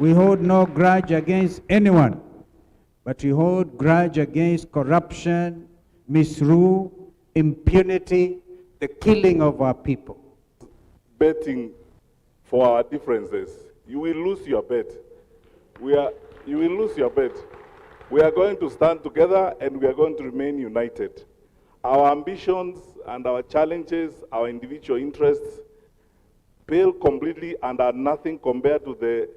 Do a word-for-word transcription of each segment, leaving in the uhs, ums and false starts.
We hold no grudge against anyone, but we hold grudge against corruption, misrule, impunity, the killing of our people. Betting for our differences. You will lose your bet. We are, you will lose your bet. We are going to stand together and we are going to remain united. Our ambitions and our challenges, our individual interests, pale completely and are nothing compared to the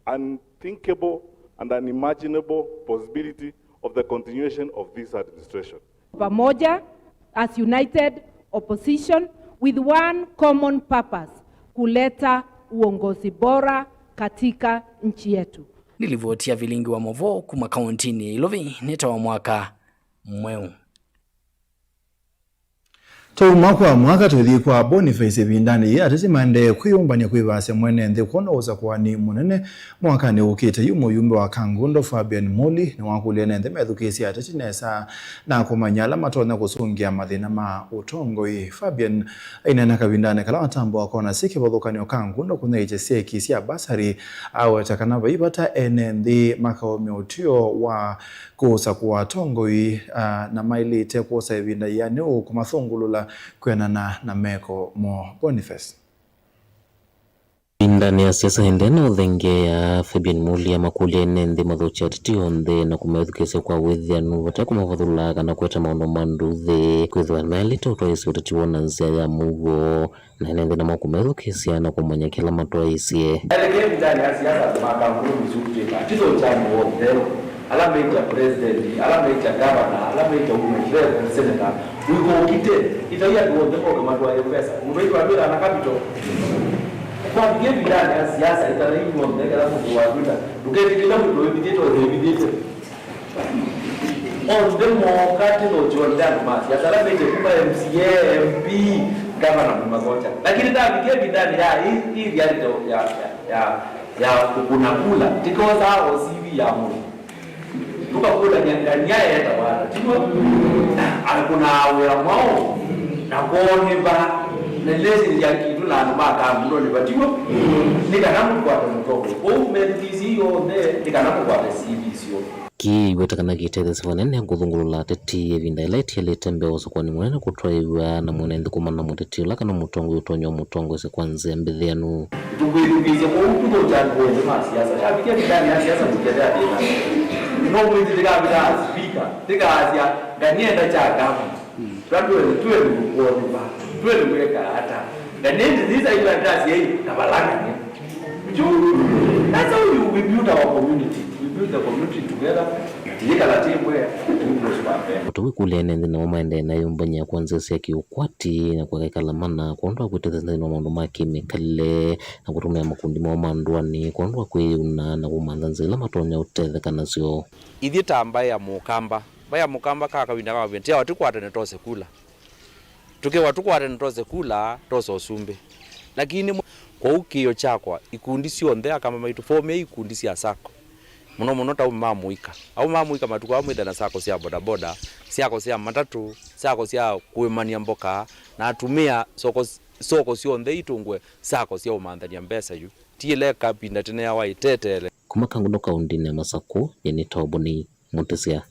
unthinkable and unimaginable possibility of the continuation of this administration. Pamoja as united opposition with one common purpose, kuleta uongozi bora katika nchi yetu. Nĩ livoti ya vilingi wa movoo kuma kauntinĩ ya Ilovi nĩ ta wa mwaka mweũ. Twauma kwa mwaka tũthi kwa Boniface ĩvindanĩ yĩĩ, ateti maendee kwĩyũmbany'a kwĩvasya mwene nthĩ kwona ũsakũani mũnene mwakanĩ ũkĩte. Yu mũyumbe wa Kangundo Fabian Muli nĩwakũlya ene nthĩ methukĩĩsye ateti nesa na kũmanya ala matonya kũsũngĩa mathĩna ma ũtongoi. Fabian aineena kavindanĩ kala watambũa kona syĩ kĩvathũkany'o Kangundo kũnyaĩĩkya syeki sya basarĩ, aweta kana vai vata ene nthĩ makaũmya ũtw'ĩo wa kũsakũa atongoi, ah, na maĩlĩte kwosa ĩvinda yĩanĩu kũmathũngũlũla kwĩanana na meko moo. Boniface. Ĩvindanĩ ya siasa ĩndee na ũthengeea, Fabian Muli amakũlya ene nthĩ mathũkye ateti onthe na kũmethukĩĩsya kwa wĩthĩanu vate kũmavathũla kana kũete maũndũ ma nduuthĩ, kwĩthĩwa maĩlĩte ũtwaĩĩsya ũteti woo na nzĩa ya mũuo. Na ene nthĩ nĩmakũmethukĩĩsya na kũmanya kĩla matwaĩĩsye. Elekei ĩvindanĩ ya siasa andũ ma Kangundo Municipal District, atithokya andũ onthe, ala meĩkya president, ala meĩkya governor, ala meĩkya women rep, senator, mũikokite, itai andũ onthe moke matwaĩe mbesa. Mũndũ aitwatwĩka na capital. Kwavikie ĩvindanĩ ya siasa, itanai onthe, kĩla mũndũ watwĩka, ndũketĩkĩle mũndũ wĩvithĩte, ũthĩvithĩte. Onthe mooka tithokyo onthe andũ ma siasa, ala meĩkya kuma M C A, M P, governor, mũmathokya. Lakini ndavikie ĩvindanĩ ya ĩ, ĩ reality ya, ya, ya, ya kũkũna kula, tikosaa o C V ya mũndũ. Tũkakũlany'a ngania eetawa ata, tiw'o? Akũnaa wĩa mwaũ? Na kwoo nĩ va? Na relationship ya kitũ na andũ ma Kangundo nĩ va, tiw'o? Nĩ kana mũkwate mũtongoi. Kwoou methukĩĩsye yonthe nĩ kana mũkwate C V syoo. Kĩĩ ĩweta kana kĩtetheesya vanene kũthũngũlũla ateti ĩvinda yĩla ĩtialĩte mbee wa ũsakũani mũnene kũtwaĩw'a na mwene nthĩ kũmana mũteti ũla kana mũtongoi ũtonya ũmũtongoesya kwa nzĩa mbĩthĩanu. Tũkwĩthukĩĩsya kwoou tũthokya andũ onthe ma siasa. Yavikia ĩvindanĩ ya siasa tũkethĩa thĩna. No mwĩthĩ ndĩkavitaa spika, ndĩkaasya, "Nganienda kya gavana." Twa twende, twende kuoneva, twende kuweka ata. Na nende these are even that's yei na balangane. Juu, that's how you, we build our community. We build the community together. Tiyikala timwe, we prosper. Mũtongoi kũlya ene nthĩ nao maendee na ĩyũmbany'a kwa nzĩa sya kĩũkwati na kwaka ĩkala mana kwondũ wa kwĩtetheesya nthĩnĩ wa maũndũ ma kĩmĩkalĩle na kũtũmĩa makundi moo ma ndũanĩ kwondũ wa kwĩyĩuna na kũmantha nzĩa ila matonya ũtetheka nasyo. Ithyĩ ta mbaĩ ya Mũkamba, mbaĩ ya Mũkamba ka kavinda ka mavinda, tĩawa tũkwatane tose kula. Tũkĩwa tũkwatane tose kula, tose ũsumbĩ. Lakini mwe-, kwoou kĩĩo kyakwa, ikundi syonthe, Akamba maitũ, fomei ikundi sya sacco. Mũno mũno ta aũme ma mũika. Aũme ma mũika matukũ aa mwĩthe na sacco sya bodaboda, sacco sya matatũ, sacco sya kũĩmany'a mboka, na atumĩa soko, soko syonthe itũngwe sacco sya ũmanthany'a mbesa yu. Tiĩle kavinda tene yawa ĩteteele. Kuma Kangundo kaũndĩnĩ ya Masakũ, nyie nĩ Toboni Mũtĩsya.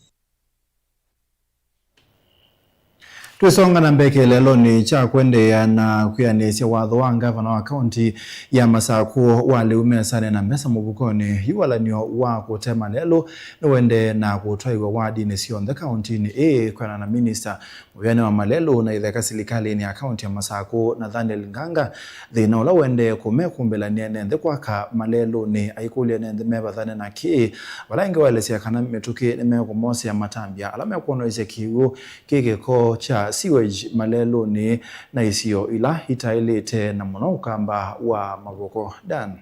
Twĩsonga na mbee kĩeleelonĩ kya kwendeea na kwĩanĩsya watho wa ngavana wa kaunti ya Masakũ wa lĩu mesanĩ na mbesa mũvukonĩ, yu walan'yo wa kũte malelũ nĩwendee na kũtwaĩw'a wadinĩ syonthe kauntinĩ ĩĩ kwĩanana na minista mũvĩanĩ wa malelũ na itheka silikalĩnĩ ya kaunti ya Masakũ, Nathaniel Nganga. Thĩna ũla ũendee kũmekumbĩlany'a ene nthĩ kwaka malelũnĩ, aikũlya ene nthĩ mevathane na kĩĩ, vala ĩngĩ waelesya kana mĩtũkĩ nĩmekũmosea matambya ala mekwonowesya kĩw'ũ kĩ kĩko kya sewage malelũnĩ na isio ila itaĩlĩte, na mũno ũkamba wa Mavoko. Dan.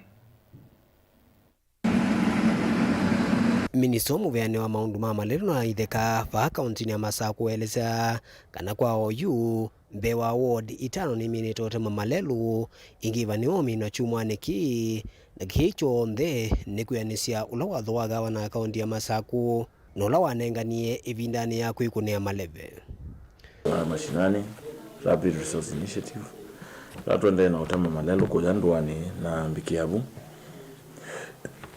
Minista mũveanĩ wa maũndũ ma malelũ na itheka vaa kauntinĩ ya Masakũ aelesya kana kwa oyu, mbee wa ward itano nĩminĩte ũtema malelũ, ĩngĩ ĩva nĩwaũminwa kyumwanĩ kĩĩ, na kĩĩ kyonthe nĩ kwĩanĩsya ũla watho wa gavana kaunti ya Masakũ na ũla wanenganie ĩvindanĩ ya kwĩkũnĩa maleve. Mashinani, Rapid Resource Initiative, ĩla tũendee na ũtema malelũ kũya ndũanĩ na mbikĩa vu.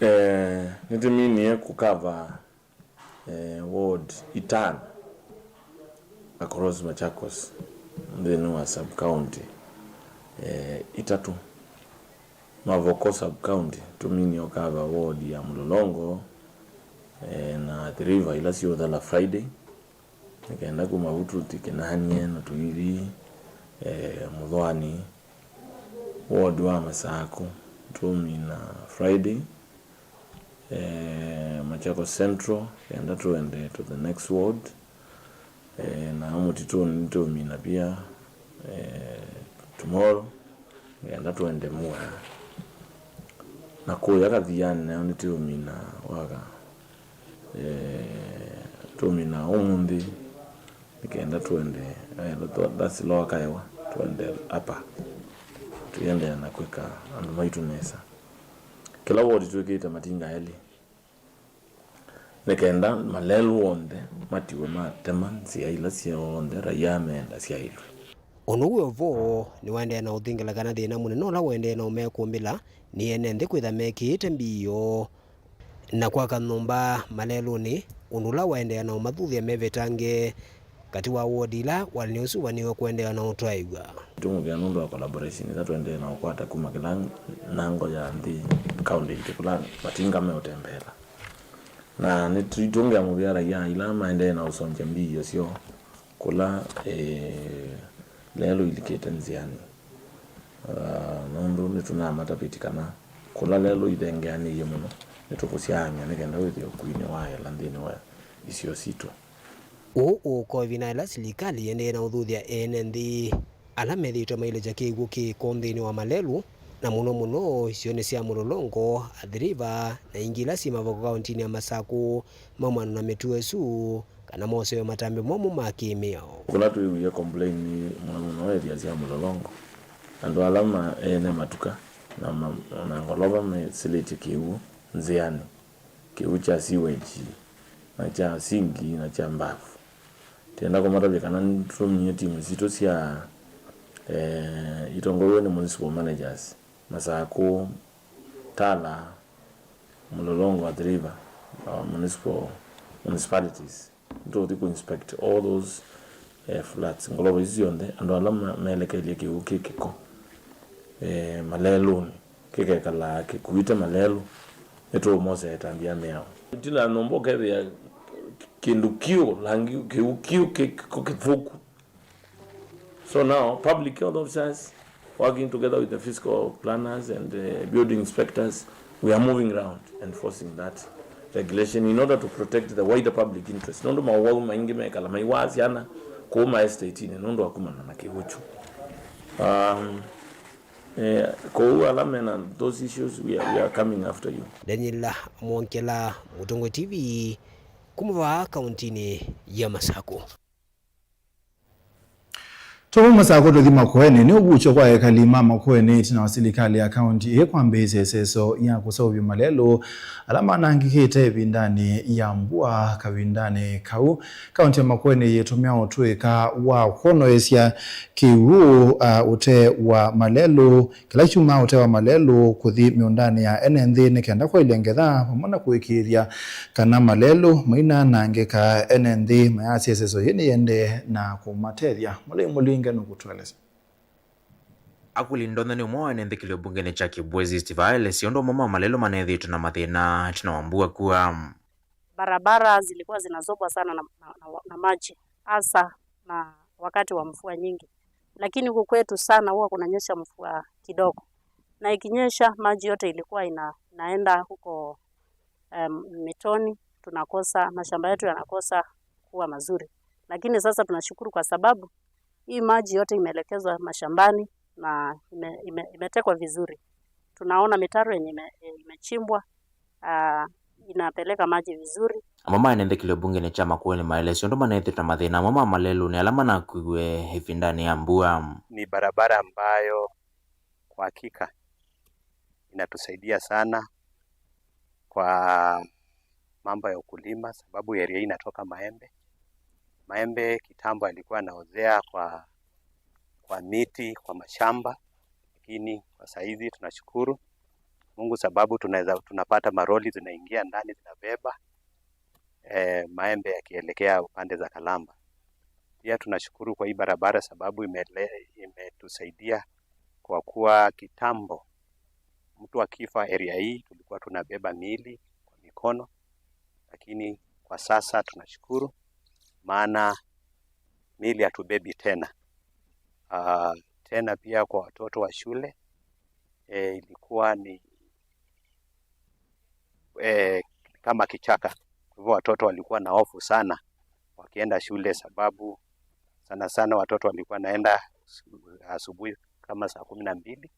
Eh, nĩtũminie kũkava eh, ward itano across Machakos nthĩnĩ wa sub county eh, itatũ. Mavoko sub county tũminie ũkava ward ya Mlolongo eh, na Athi River ila siũthela Friday, nĩ kenda kuma vu tũtikenanie na tũithi eh, Mũthwani, ward wa Masakũ tũmina Friday. Eh, Machakos Central, kenda tũende to the next ward. Eh, na Mũtitũnĩ nĩtũmina pia eh, tomorrow, kenda tũende Mwea. Na kũya Kathiani nayo nĩtũmina waka eh, tũmina ũmũnthĩ, nĩ kenda tũende eh, that's Lower Kaewa, tũende Upper, tũiendeea na kwĩka andũ maitũ nesa. Kĩla ward twĩkĩte matinga elĩ nĩ kenda malelũ onthe matiwe matema nzĩa ila syonthe raia meenda syaĩlwe. Ũndũ wĩ o vo nĩwaendeea na ũthingĩla kana thĩna mũnene ũla waendeea na ũmekũmbĩla nĩ ene nthĩ kwĩtha mekĩĩte mbio na kwaka nyũmba malelũnĩ, ũndũ ũla waendeea na ũmathuthya mevetange katĩ wa wodi ila walĩ nĩ ũsuvanĩo kũendeea na ũtwaĩw'a. Nĩtũmũkĩa nũndũ wa collaboration ĩla tũendee na ũkwata kuma kĩla nyango ya nthĩ kaũndĩ itũ kũla matinga meũtembeela. Na nĩtũngĩa mũvea raia ila maendee na ũsongya mbio syoo kũla eh, lelũ ilikĩte nzĩanĩ. Ah, nũndũ nĩtũnamatavĩtye kana kũla lelũ ithengeanĩie mũno, nĩtũkũsyaany'a nĩ kenda wĩthĩe ũkui nĩwaela nthĩnĩ wa isio sitũ. Ũũ ũũka o ĩvinda yĩla silikalĩ ĩendee na ũthuthya ene nthĩ ala methĩĩtwe mailekya kĩw'ũ kĩko nthĩnĩ wa malelũ, na mũno mũno isionĩ sya Mũlolongo, Athi River, na ingĩ ila syĩ Mavoko kaũntinĩ ya Masakũ, maumana na mĩtuo ĩsu, kana mosewe matambya momũ ma kĩ-mĩao. Kũla twĩwie complain mũno mũno area sya Mũlolongo, andũ ala ma ene matuka na, ma, na ngolova mesĩlĩtye kĩw'ũ nzĩanĩ, kĩw'ũ kya sewage na kya singi na kya mbavu. Twĩenda kũmatavya kana nĩtũtũmie timu sitũ sya eh, itongoew'e nĩ municipal managers, Masakũ, Tala, Mũlolongo, Athi River, our municipal municipalities. Nĩtũũthi kũ inspect all those eh, flats, ngolova isu syonthe, andũ ala ma- melekelye kĩw'ũ kĩ kĩko eh, malelũnĩ, kĩkekalaa kĩkuĩte malelũ, nĩtũũmosea ĩtambya ya mĩao. Kĩla nyũmba ũkethĩa kĩndũ kĩũ, langi kĩw'ũ kĩũ kĩ- kĩko kĩthũku. So now public health officers working together with the fiscal planners and uh, building inspectors, we are moving around enforcing that regulation in order to protect the wider public interest. Nũndũ mawau maingĩ mekala maiwaa syana kũu ma estate-inĩ nũndũ wa kumana na kĩw'ũ kyu. Um, eh, kũu ala mena those issues, we are, we are coming after you. Daniel Mwongela, Mũtongoi T V, kuma vaa kaũntinĩ ya Masakũ. Tũkuma Masakũ tũthi Makueni, nĩ ũvuky'o kwa ekali ma Makueni ĩtina wa silikalĩ ya kaũnti ĩĩ kwambĩĩsya ĩseso ya kũseũvya malelũ ala manangĩkĩte ĩvindanĩ ya mbua kavindanĩ kau. Kaũnti ya Makueni yĩtũmĩa ũtũĩka wa kwonoesya kĩw'ũ, uh, ũtee wa malelũ kĩla kyumaa ũtee wa malelũ kũthi mĩũndanĩ ya ene nthĩ nĩ kenda kwaĩlya ngetha vamwe na kũĩkĩĩthya kana malelũ mainanangĩka. Ene nthĩ mayasya ĩseso yĩĩ nĩyĩendee na kũmatethya. Mũlei Mũlinge nũkũtũelesya. Akuli Ndonya nĩ ũmwe wa ene nthĩ kĩlio mbungenĩ kya Kĩbwezi East vaelesya ũndũ amwe ma malelũ manethĩĩtwe na mathĩna ĩtina wa mbua kua. Barabara zilikuwa zinazobwa sana na, na, na, na maji, hasa na wakati wa mvua nyingi, lakini huku kwetu sana huwa kunanyesha mvua kidogo, na ikinyesha maji yote ilikuwa ina, inaenda huko um, mitoni, tunakosa, mashamba yetu yanakosa kuwa mazuri. Lakini sasa tunashukuru kwa sababu hii maji yote imeelekezwa mashambani na ime, ime, imetekwa vizuri. Tunaona mitaro yenye ime, imechimbwa, uh, inapeleka maji vizuri. Amwe ma ene nthĩ kĩlio mbungenĩ kya Makueni maelesya ũndũ manethĩtwe na mathĩna amwe ma malelũnĩ ala manakuiwe ĩvindanĩ ya mbua. Ni barabara ambayo kwa hakika inatusaidia sana kwa mambo ya ukulima, sababu area hii inatoka Maembe. Maembe kitambo alikuwa anaozea kwa, kwa miti, kwa mashamba, lakini kwa saizi tunashukuru Mungu sababu tunaweza, tunapata maroli zinaingia ndani zinabeba eh, maembe yakielekea upande za Kalamba. Pia tunashukuru kwa hii barabara sababu imele-, imetusaidia kwa kuwa kitambo mtu akifa area hii tulikuwa tunabeba miili kwa mikono, lakini kwa sasa tunashukuru maana miili hatubebi tena. Ah, tena pia kwa watoto wa shule, eh, ilikuwa ni eh, kama kichaka. Kwa hivyo watoto walikuwa na hofu sana wakienda shule, sababu sana sana watoto walikuwa naenda asubuhi kama saa kumi na mbili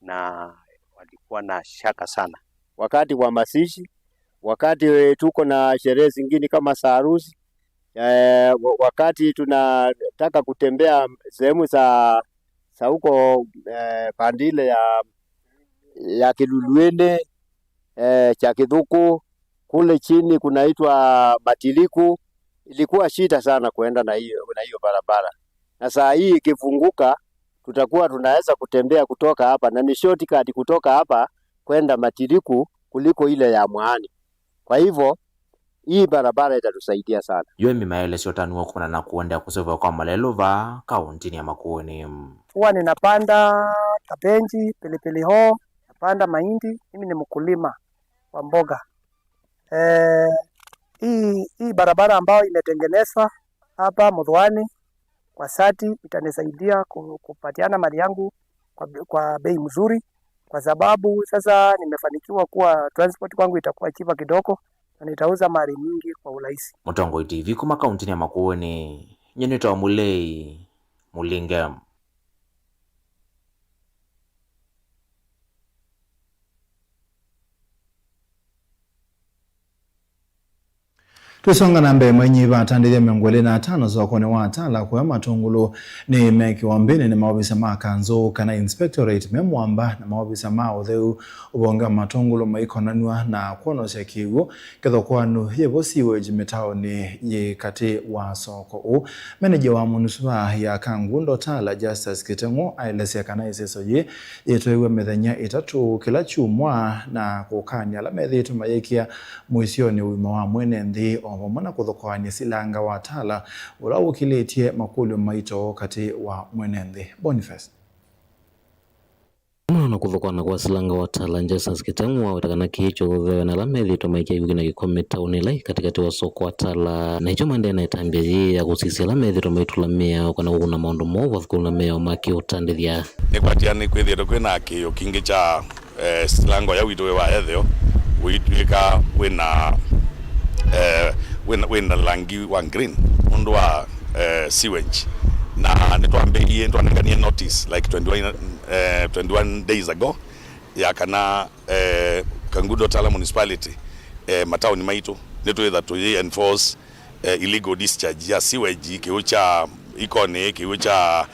na walikuwa na shaka sana. Wakati wa mazishi, wakati tuko na sherehe zingine kama za harusi, eh, wa-, wakati tunataka kutembea sehemu za, za huko, eh, pande ile ya, ya Kiluluini, eh, cha Kithuku, kule chini kunaitwa Matiliku, ilikuwa shida sana kuenda na hiyo, na hiyo barabara. Na saa hii ikifunguka, tutakuwa tunaweza kutembea kutoka hapa, na ni shortcut kutoka hapa kwenda Matiliku kuliko ile ya Mwaani. Kwa hivyo, hii barabara itatusaidia sana. Yo ĩmwe maelesya ũtanu wa kũmana na kũendeea kũseũvĩwa kwa malelũ vaa kaũntĩnĩ ya Makueni. Huwa ninapanda kabenji, pilipili hoho, napanda mahindi. Mimi ni mkulima wa mboga. Eh, hii, hii barabara ambayo imetengenezwa hapa Mudhwani kwa sati itanisaidia ku-, kupatiana mali yangu kwa, kwa bei mzuri, kwa sababu sasa nimefanikiwa kuwa transport kwangu itakuwa cheaper kidogo na nitauza mali mingi kwa urahisi. Mũtongoi T V kuma kaũntĩnĩ ya Makueni, nyie nĩtawa Mũlei Mũlinge. Tũisonga na mbee, mainyiva atandĩthya mĩongo ĩlĩ na atano sokonĩ wa Tala kũya matũngũlũ nĩmekiwa mbĩnĩ nĩ maovisa ma kanzũ kana inspectorate me mũamba na maovisa ma ũtheu ũvonge wa matũngũlũ maikonanw'a na kwonokya kĩw'ũ kĩthũkũanu yĩvo sewage mĩtaonĩ yĩ katĩ wa soko ũũ. Menenja wa munisipaa ya Kangundo Tala, Justus Kiteng'ũ, aelesya kana ĩseso yĩĩ yĩtwaiwe mĩthenya ĩtatũ kĩla kyumwa na kũkany'a ala methĩĩtwe mayĩkĩa mũisyonĩ ũima wa mwene nthĩ, o vamwe na kũthũkũanĩa silanga wa Tala ũla ũkĩlĩtye makũlyo maito katĩ wa mwene nthĩ. Boniface. Vamwe na kũthũkũana kwa silanga wa Tala, Justus Kiteng'ũ aweta kana kĩĩ kyũthĩwe na ala methĩĩtwe maikĩa ĩw'ũ na kĩko mĩtaonĩ ĩla ĩ katĩkatĩ wa soko wa Tala, na ĩkyo maendee na ĩtambya yĩĩ ya kũsisya ala methĩĩtwe maitũla mĩao kana kũkuna maũndũ moo vathũkũmi na mĩao ma kĩũtandĩthya. Nĩkwatĩa nĩkwĩthĩĩtwe kwĩ na kĩĩo kingĩ kya, eh, silango ya witũ wĩ wa etheo ũitw'ĩka wĩ na, eh, wĩ na, wĩ na langi wa green nũndũ wa, eh, sewage. Na nĩtwambĩĩie, nĩtwanenganie notice like twenty-one, eh, twenty-one days ago ya kana, eh, Kangundo Tala Municipality, eh, mataoni maitũ nĩtwĩtha tũyĩ enforce eh, illegal discharge ya sewage, kĩw'ũ kya ikonĩ, kĩw'ũ kya,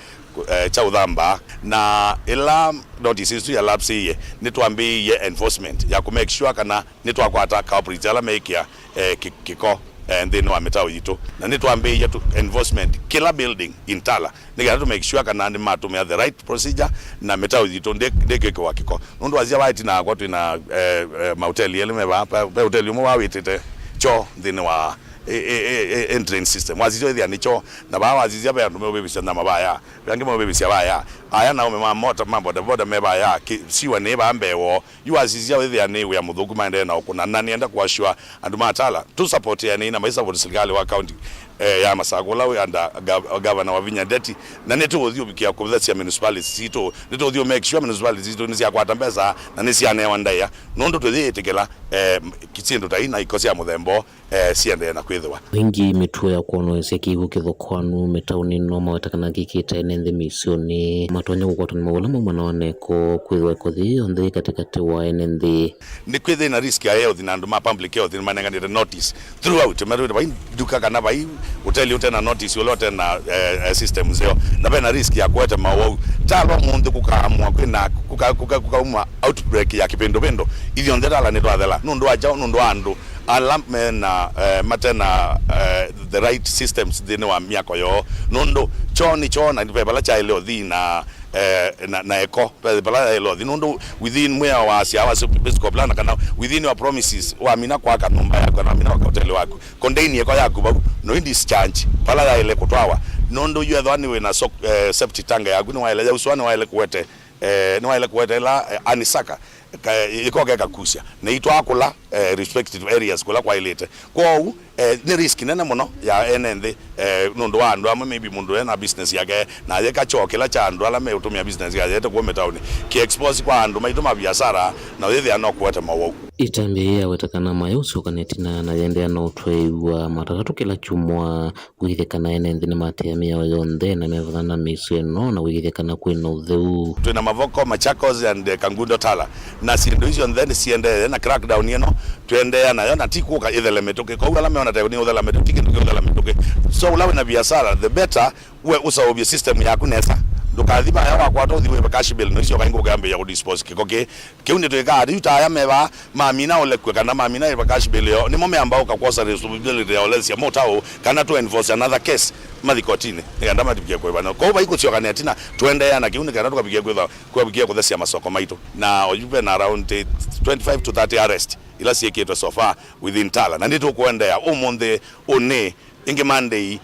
eh, kya ũthamba. Na ĩla notice ĩsu yalapsĩie, nĩtwambĩĩie enforcement ya kũ make sure kana nĩtwakwata culprits ala meĩkĩa, eh, kĩ-, kĩko, eh, nthĩnĩ wa mĩtao yitũ. Na nĩtwambĩĩie tu enforcement kĩla building in Tala nĩgetha tũ make sure kana nĩmatũmĩa the right procedure na mĩtao yitũ ndĩ-, ndĩkĩkĩwa kĩko. Nũndũ wasisya vaa ĩtina yakwa twĩ na, eh, eh, mahoteli elĩ me vaa, ve, ve hoteli ũmwe vaa wĩtĩte kyoo nthĩnĩ wa e, e, e, e, entrance system. Wasisya wĩthĩa nĩ kyoo, na vaa wasisya ve andũ meũvĩvĩsya nyama vaya, ve angĩ meũvĩvĩsya vaya, aya na aũme ma mota ma bodaboda me vaya, kĩ-, siwa nĩ vaa mbee woo. Yu wasisya wĩthĩa nĩ wĩa mũthũku maendee na ũkũna, na nĩenda kũassure andũ ma Tala tũsupportĩanei na maisupporti silikalĩ wa county, eh, ya Masakũ ũla wĩ under gav-, gavana Wavinya Ndeti, na nĩtũũthiũvikĩa kũthesya municipalities sitũ, nĩtũũthiũ make sure municipalities sitũ nĩsyakwata mbesa na nĩsyanewa ndaĩa, nũndũ tũyĩĩtĩkĩla, eh, syĩndũ ta ii na iko sya mũthemba ũũ, eh, siendee na kwĩthĩwa. Aingĩ mĩtuo ya kwonoesya kĩw'ũ kĩthũkũanu mĩtaonĩ no maweta kana kĩkĩte ene nthĩ mĩisyonĩ matonya kũkwatwa nĩ mawĩa ala maumanawa na ĩko kwĩthĩwa ĩko yĩĩ yonthe yĩ katĩkatĩ wa ene nthĩ. Nĩkwĩthĩe na risk ya health na andũ ma public health nĩmanenganĩte notice throughout. Matwĩte vai nduka kana vai hoteli ũte na notice ũla ũte na, eh, eh, system nzeo, na vena risk ya kũete mawau. Tala ũmũnthĩ kũkaamũa kwĩna, kũka-, kũka-, kũkauma outbreak ya kĩpindupindu, ithyonthe Tala nĩtwathela. Nũndũ wa kyaũ? Nũndũ wa andũ ala mena, eh, mate na, eh, the right systems nthĩnĩ wa myako yoo. Nũndũ kyoo nĩ kyoo na ve vala kyaĩle ũthi na, eh, na, na eko, pe-, pala yaĩle ũthi. Nũndũ within mwĩao wa asya wa Bishop Plan, kana within your promises, wamina kwaka nyũmba yaku, kana wamina kwaka hoteli waku, contain eko yaku vau, no i discharge pala yaĩle kũtwawa. Nũndũ yu ethwa nĩ wĩna so-, eh, septic tank yaku, nĩwaĩle yausũa, nĩwaĩle kũwete, eh, nĩwaĩle kũwete ĩla, eh, anisaka, ka-, ĩko kekakusya, na itwaa kũla, eh, respective areas kũla kwaĩlĩte. Kwoou, eh, nĩ risk nene mũno ya ene nthĩ, eh, nũndũ wa andũ amwe, maybe mũndũ ena business yake, na ayĩka kyoo kĩla kya andũ ala meũtũmĩa business yake yete kuo mĩtaũnĩ, ki expose kwa andũ maitũ ma biasara, na ũyĩthĩa no kũete mawau. Ĩtambya yĩĩ yaweta kana mayũ ũsyoka na ĩtina na yĩendeea na ũtwaĩw'a matatũ kĩla kyumwa. Kũĩkĩĩthya kana ene nthĩ nĩmaatĩĩa mĩao yonthe na mevũthana na mĩisyo ĩno, na kũĩkĩĩthya kana kwĩ na ũtheu. Twĩ na Mavoko, Machakos and, eh, Kangundo Tala, na syĩndũ isu syonthe nĩsiendee na crackdown ĩno, tũendeea nayo, na ti kũka ĩthela mĩtũkĩ. Kwoou ala meona ta nĩ ũthela mĩtũkĩ, ti kĩndũ kĩ ũthela mĩtũkĩ. So, ũla wĩna biasara, the better we ũseũvye system yaku nesa. Ndũkathi vaya wakwata ũthi wĩve cash bail, na icio kaingĩ ũkambĩĩa kũdispose kĩko kĩĩ. Kĩu nĩtwĩkaa ata? Yu ta aya me vaa, mamina ũlekw'e kana mamina ĩva cash bail yoo, nĩmo meamba ũka kwosa responsibility ya ũlesya mũtaũ, kana to enforce another case, mathi kotinĩ, nĩ kenda mativikie kũĩvana. Kwoou vai kũsyoka na ĩtina, tũendeea na kĩu nĩ kenda tũkavikie kwĩtha, tũkavikie kũthesya masoko maitũ. Na oyu ve na around, eh, twenty-five to thirty arrest ila syĩkĩtwe so far within Tala. Na nĩtũkũendeea ũmũnthĩ, ũnĩ, ĩngĩ Monday,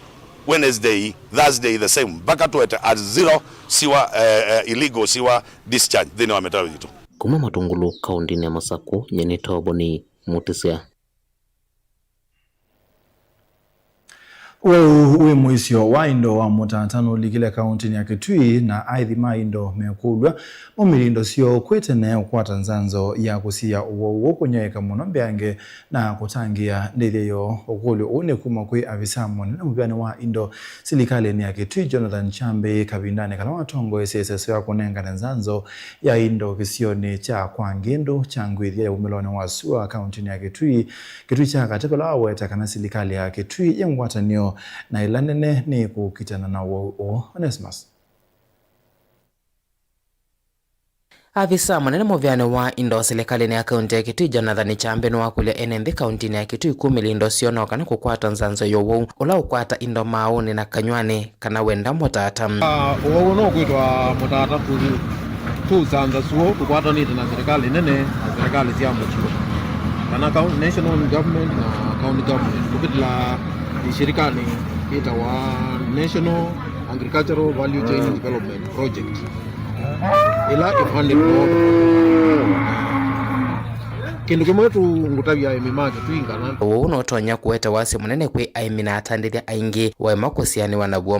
Wednesday, Thursday the same, mpaka tũete at zero sewer, eh, eh, illegal sewer discharge nthĩnĩ wa mĩtaro yitũ. Kuma Matungulu, kaũntĩnĩ ya Masakũ, nyie nĩ Toboni Mutisya. Ũwau wĩ mũisyo wa indo wa mũtata nũlikile kaũntĩnĩ ya Kitui, na aithi ma indo mekũlw'a maumĩlye indo syoo kwĩ tene kũkwata nzanzo ya kũsiĩĩa ũwau ũũ kũnyaĩĩka mũno mbeange na kũtangĩĩa ndĩthya yoo. Ũkũlyo ũũ nĩ kuma kwĩ avisa mũnene mũvĩanĩ wa indo silikalĩnĩ ya Kitui, Jonathan Chambi, kavindanĩ kala watongoesye ĩseso ya kũnengane nzanzo ya indo kĩsionĩ kya Kwa Ngĩndũ kya ngwĩthya ya wumĩlonĩ wa sua kaũntĩnĩ ya Kitui, Kitui kya Katĩ, vala waweta kana silikalĩ ya Kitui yĩ ngwatanĩo na ĩla nene nĩ kũkitana na ũwau ũũ. Onesmus. Avisa mũnene mũvĩanĩ wa indo silikalĩnĩ ya kaũntĩ ya Kitui, Jonathan Chambi, nĩwakũlya ene nthĩ kaũntĩnĩ ya Kitui kumĩlya indo syoo no kana kũkwata nzanzo ya ũwau ũla ũkwata indo maaũnĩ na kanyw'anĩ kana wenda mũtata. Ah, ũwau no kwĩtwa mũtata tũ-, tũũsanza suo tũkwatanĩte na silikalĩ nene na silikalĩ sya mũtino, kana coun-, national government na county government kũvĩtĩla silikalĩ ĩtawa National Agricultural Value Chain Development Project, ĩla ĩvandĩtwe. Kĩndũ kĩmwe tũngũtavya aĩmi ma Kitui ngana. Ũwau no ũtonya kũete wasya mũnene kwĩ aĩmi na atandĩthya aingĩ waema kũsianĩwa naw'o.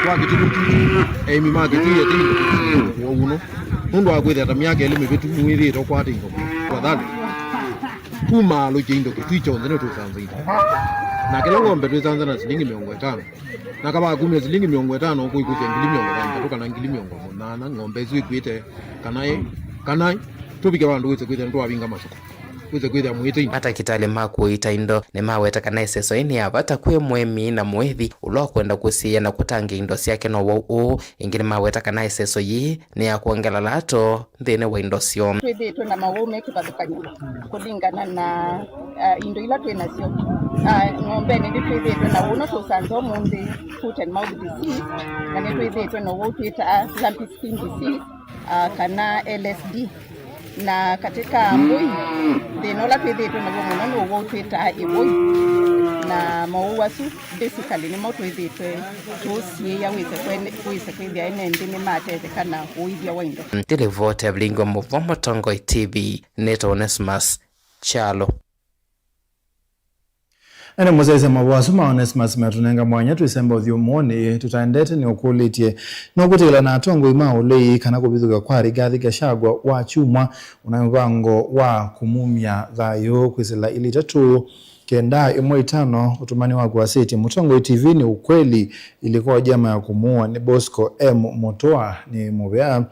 Kwa kĩtumi kĩu, aĩmi ma Kitui ete indo ũwau ũno, nũndũ wa kwĩthĩa ta myaka ĩlĩ mĩvĩtu nĩwĩthĩĩtwe ũkwate indo. Tafadhali, tumaalũkye indo Kitui kyonthe nĩtũsanza indo. Na kĩla ng'ombe twĩsanza na silingi mĩongo ĩtano. Na kavaa kumya silingi mĩongo ĩtano ũkũikũsya ngili mĩongo thanthatũ kana ngili mĩongo mũnana, ng'ombe isu ikwĩte, kana ĩ, kana ĩ, tũvike vandũ wĩse kwĩthĩa nĩtwavinga masoko, wĩse kwĩthĩa mwĩtĩi. Matakĩtalĩ ma kũita indo nĩmaweta kana ĩseso yĩĩ nĩ ya vata kwĩ mũĩmi na mũĩthi ũla ũkwenda kũsiĩĩa na kũtangĩĩa indo syake na ũwau ũũ. Ĩngĩ nĩmaweta kana ĩseso yĩĩ nĩ ya kwongela lato nthĩnĩ wa indo syoo. Twĩthĩĩtwe na mawau me kĩvathũkany'o kũlingana na, ah, indo ila twĩ nasyo. Ah, ng'ombenĩ nĩtwĩthĩĩtwe na ũno tũsanza ũmũnthĩ, foot and mouth disease, na nĩtwĩthĩĩtwe na ũwau twĩtaa lumpy skin disease, ah, kana L S D. Na katika mbũi, thĩna ũla twĩthĩĩtwe naw'o mũno nĩ ũwau twĩtaa ĩvũi, na mawau asu basically nĩmo twĩthĩĩtwe tũũsiĩĩa wĩse kwene-, wĩse kwĩthĩa ene nthĩ nĩmatetheka na ũĩthya wa indo. Nĩ livoti ya Vilingi wa Mũvoo Mũtongoi T V, nĩtawa Onesmus Kyalo. Ene mũsyaĩĩsya mavoo asu ma Onesmus matũnenga mwanya twĩsemba ũthyũmũonĩ tũtaendete nĩ ũkũlĩtye nũkwĩtĩkĩla na atongoi ma ũlei kana kũvithũka kwa Rigathi Gachagua wa kyumwa ũna mũvango wa kũmumya thayũ kwĩsĩla ilĩ itatũ kenda ĩmwe itano. Ũtũmani waku wasĩtye Mũtongoi T V nĩ ukweli, ilikuwa njama ya kumuua, nĩ Bosco M Mutua, nĩ mũvea.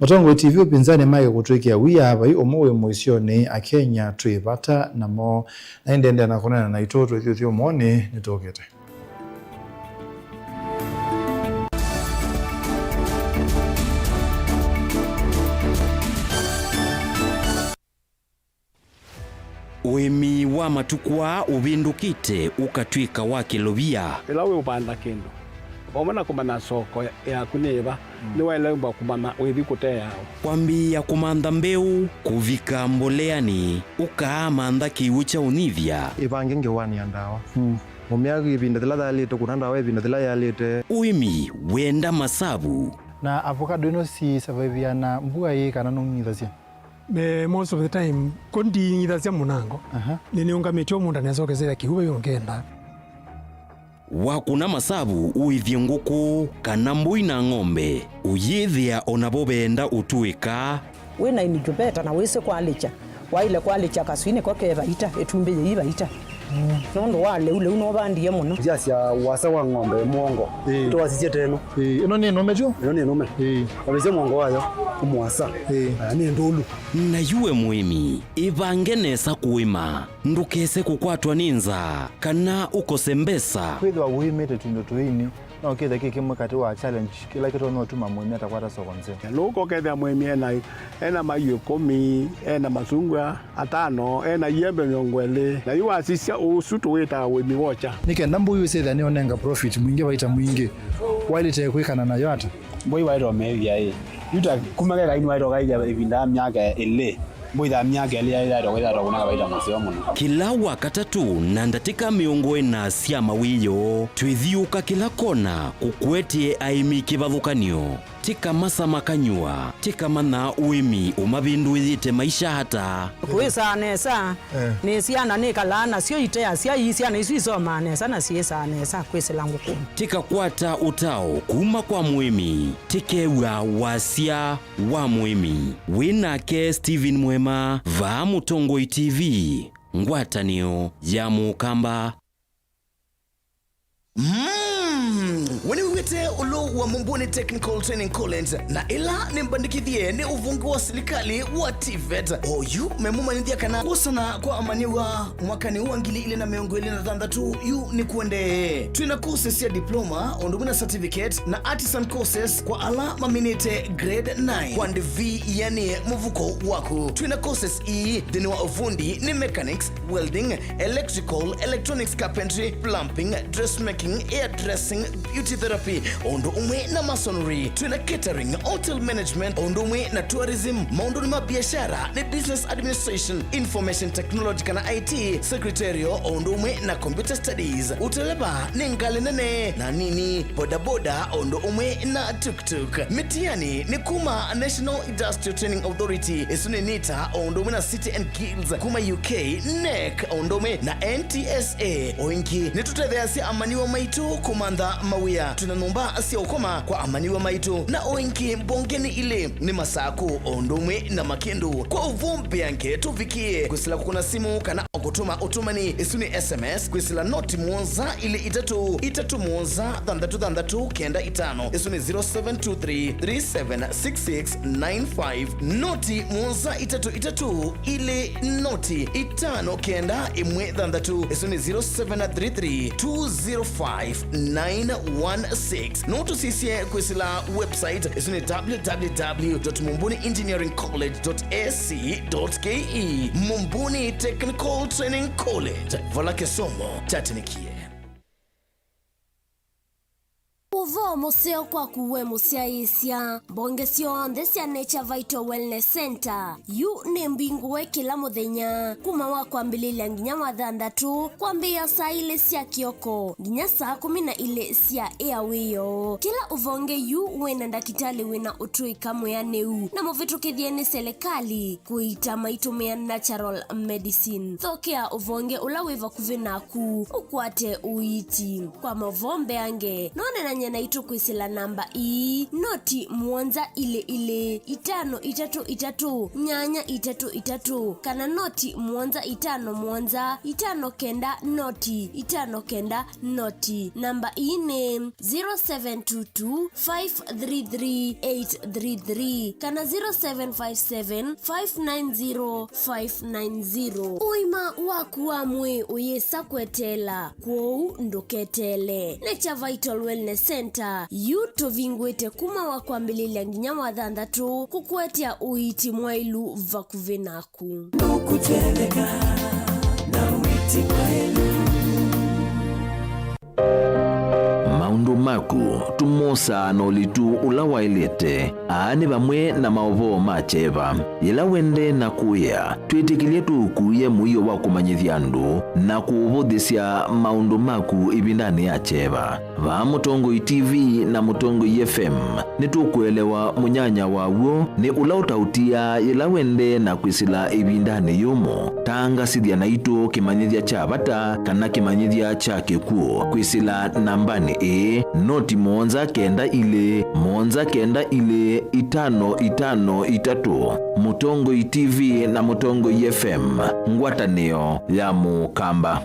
Mũtongoi T V, ũpinzani make kũtwĩkĩa wia, vai ũmwe wĩ mũisyonĩ, Akenya twĩ vata namo. Na ĩndĩ endeea na kũneena naitũ twĩthi ũthyũmũonĩ nĩtũkĩte. Ũĩmi wa matukũ aa ũvĩndũkĩte ũkatw'ĩka wa kĩlovia. Ĩla wĩũvanda kĩndũ, Vamwe na kũmanya soko yaku nĩ ĩva, nĩwaĩlĩmbwa kũmanya wĩthi kũteawa. Kwambĩĩa kũmantha mbeu, kũvika mboleanĩ, ũkaamantha kĩw'ũ kya ũnyivya. Ĩvange ngewanĩa ndawa. Ũmĩa ĩvinda yĩla yaĩlĩte, kũna ndawa ĩvinda yĩla yaĩlĩte. Ũĩmi wenda masavu. Na avocado ĩno si survive na mbua ĩĩ kana nũng'ithasya? Me, most of the time, ko nding'ithasya mũnango. Aha. Nĩnĩũngamĩtye o mũndũ anesa ũkesethya kĩw'ũ vai ũngenda. Wakũna masavu ũĩthye ngũkũ kana mbũi na ng'ombe, ũyĩthĩa o navo veenda ũtũĩka. Wĩ na incubator na wĩsĩ kwalĩkya, waĩle kwalĩkya kaswinĩ ko ke vaita, ĩtumbĩ yĩi vaita. Nũndũ wa lĩu, lĩu nũvandie mũno. Ndyasya wasa wa ng'ombe mũongo. Ĩĩ. Twasisye teno. Ĩĩ, ĩno nĩ nũme tyo? Ĩno nĩ nũme. Ĩĩ. Wavĩsya mũongo wayo, mũasa. Ĩĩ. Ah, nĩ ndũlu. Na yu we mũĩmi, ĩvange nesa kũĩma. Ndũkese kũkwatwa nĩ nzaa, kana ũkose mbesa. Kwĩthĩwa ũĩmĩte tũindo tũini, no kĩthe kĩ kĩmwe katĩ wa challenge kĩla kĩtonya ũtuma mũĩmi atakwata soko nzeo. Nũka ũkethĩa mũĩmi ena, ena maiũ ĩkũmi, ena masungwa atano, ena iembe mĩongo ĩlĩ, na yu wasisya ũsu tũwĩtaa ũĩmi wa ũkya. Nĩ kenda mbũi ũsethĩa nĩũnenga profit mwingĩ, vaita mwingĩ, waĩlĩte kwĩkana nayo ata? Mbũi waĩtwa meethya ĩ. Yu ta kuma keka ini waĩtwa kaithya ĩvinda ya myaka ĩlĩ. Mbũi ya myaka ĩlĩ yaĩ yaĩtwa kwĩtha twa kũnenga vaita mũseo mũno. Kĩla Wakatatũ na ndatĩka mĩongo ĩna sya mawĩoo, twĩthiũka kĩla kona kũkũetye aĩmi kĩvathũkany'o. Tĩka masama kanyũa, tĩka manyaa ũĩmi ũmavĩndũĩĩte maisha ata. Kwĩsaa nesa, eh, nĩ syana nĩkalaa nasyo iteasya, ii syana isu isomaa nesa na syĩsaa nesa kwĩsĩla ngũkũnĩ. Tĩkakwata ũtao kuma kwa mũĩmi, tĩkew'a wasya wa mũĩmi. Wĩ nake Stephen Mwema, vaa Mũtongoi T V, ngwatanĩo ya Mũkamba. Mm, we nĩwĩw'ĩte ũlũ wa Mumbuni Technical Training College, na ĩla nĩmbandĩkĩthye nĩ ũvonge wa silikalĩ wa TVET. Oyu memũmanyĩthya kana kwosana kwa amanyĩw'a mwakanĩ wa ngili ilĩ na mĩongo ĩlĩ na thanthatũ yu nĩkũendee. Twĩ na courses sya diploma, ũndũ ũmwe na certificate, na artisan courses kwa ala maminĩte grade nine kwa ndĩvi ĩanĩe mũvuko waku. Twĩ na courses ii nthĩnĩ wa ũvundi nĩ mechanics, welding, electrical, electronics, carpentry, plumbing, dressmaking, hairdressing, beauty therapy, o ũndũ ũmwe na masonry. Twĩ na catering, hotel management, o ũndũ ũmwe na tourism. Maũndũnĩ ma biashara nĩ business administration, information technology kana I T, secretarial, o ũndũ ũmwe na computer studies. Ũteleva nĩ ngalĩ nene na nini, bodaboda, o ũndũ ũmwe na tuk-tuk. Mĩtiani nĩ kuma National Industrial Training Authority, ĩsu nĩ NITA, o ũndũ ũmwe na City and Guilds kuma U K, NEC, o ũndũ ũmwe na N T S A. O ĩngĩ, nĩtũtetheeasya amanyĩw'a maitũ kũmantha mawĩa. Twĩ na nyũmba sya ũkoma kwa amanyĩw'a maitũ, na o ĩngĩ mbongenĩ ilĩ nĩ Masakũ, o ũndũ ũmwe na Makĩndũ. Kwa ũvoo mbeange, tũvikĩe kwĩsĩla kũkũna simũ kana o kũtũma ũtũmani, ĩsu nĩ S M S, kwĩsĩla noti mũonza ilĩ itatũ itatũ mũonza thanthatũ thanthatũ kenda itano. Ĩsu nĩ zero seven two three three seven six six nine five. Noti mũonza itatũ itatũ ilĩ noti itano kenda ĩmwe thanthatũ. Ĩsu nĩ zero seven three three two zero five nine one six. No tũsisye kwĩsĩla website, ĩsu nĩ W W W dot mumbuni engineering college dot A C dot K E. Mumbuni Technical Training College, vala kĩsomo kyatanĩkie. Ũvoo mũseo kwaku we mũsyaĩĩsya. Mbonge syonthe sya Nature Vital Wellness Center yu nĩ mbingũe kĩla mũthenya, kuma wa kwambĩlĩlya nginya wa thanthatũ, kwambĩĩa saa ilĩ sya kĩoko nginya saa kũmi na ilĩ sya ĩa wĩoo. Kĩla ũvonge yu wĩ na ndakĩtalĩ wĩ na ũtũĩka mwĩanĩu na mũvĩtũkĩthye nĩ selekalĩ kũiita maitũmĩa natural medicine. Thokea ũvonge ũla wĩ vakuvĩ naku ũkwate ũiiti. Kwa maũvoo mbeange, no ũneenany'e naitũ kwĩsĩla namba ii, noti mũonza ilĩ ilĩ itano itatũ itatũ nyanya itatũ itatũ, kana noti mũonza itano mũonza itano kenda noti itano kenda noti. Namba ii nĩ zero seven two two five three three eight three three kana zero seven five seven five nine zero five nine zero. Ũima waku wa mwĩĩ ũyĩsa kweteela, kwoou ndũketeele. Nature Vital Wellness Center yu tũvingũĩte kuma wa kwambĩlĩlya nginya wa thanthatũ kũkũetea ũiiti mwaĩlu vakuvĩ naku. Ndũkũteleka na ũiiti mwaĩlu. Maũndũ Aku, tũmosaa na ũlitu ũla waĩlĩte. Aa nĩ vamwe na maũvoo ma kyeva. Yĩla wendee na kũĩa, twĩtĩkĩlye tũũkuĩe mũio wa kũmanyĩthya andũ na kũũvũthĩsya maũndũ maku ĩvindanĩ ya kyeva. Vaa Mũtongoi T V na Mũtongoi F M, nĩtũkũelewa mũnyanya wa w'o nĩ ũla ũtaũtiaa yĩla wendee na kwĩsĩla ĩvindanĩ yũmũ. Tangasĩthya naitũ kĩmanyĩthya kya vata kana kĩmanyĩthya kya kĩkw'ũ kwĩsĩla nambanĩ ĩĩ, noti mũonza kenda ilĩ, mũonza kenda ilĩ, itano itano itatũ. Mũtongoi T V na Mũtongoi F M, ngwatanĩo ya Mũkamba.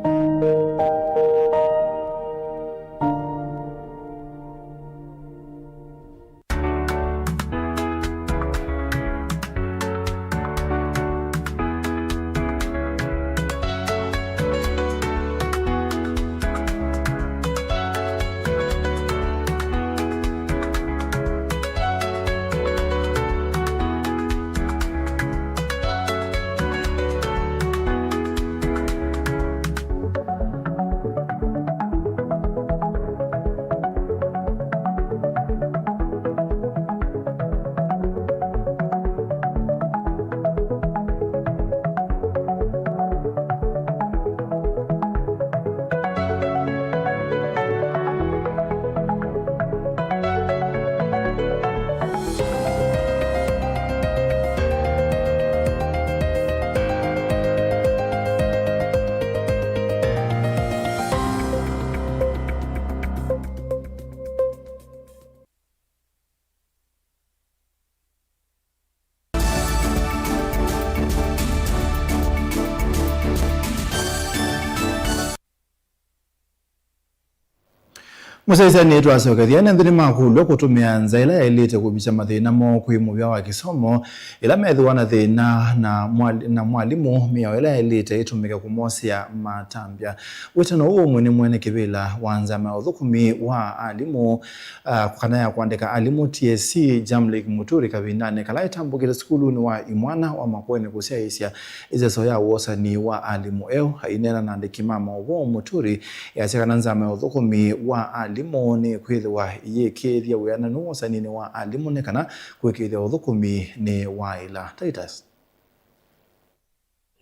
Mũsyaĩĩsya, nĩtwasokethya ene nthĩ nĩmakũlw'a kũtũmĩa nzĩa ĩla yaĩlĩte kũvikya mathĩna moo kwĩ mũvĩa wa kĩsomo. Ĩla methĩwa na thĩna na mwali-, na mwalimũ, mĩao ĩla yaĩlĩte ĩtũmĩke kũmosea matambya. Wĩtano ũũ ũmwe nĩ mwene kĩvĩla wa nzama ya ũthũkũmi wa alimũ, ah, kana ya kũandĩka alimũ T S C, Jamlik Muturi, kavindanĩ kala ĩtambũkĩte sukulunĩ wa imwana wa Makueni kũsyaĩĩsya ĩseso ya wosani wa alimũ eũ. Aineena na andĩki ma maũvoo, Muturi easya kana nzama ya ũthũkũmi wa alimũ nĩkwĩthĩwa ĩyĩkĩĩthya wĩananu wosaninĩ wa alimũ nĩ kana kũĩkĩĩthya ũthũkũmi nĩ waĩla. Titus.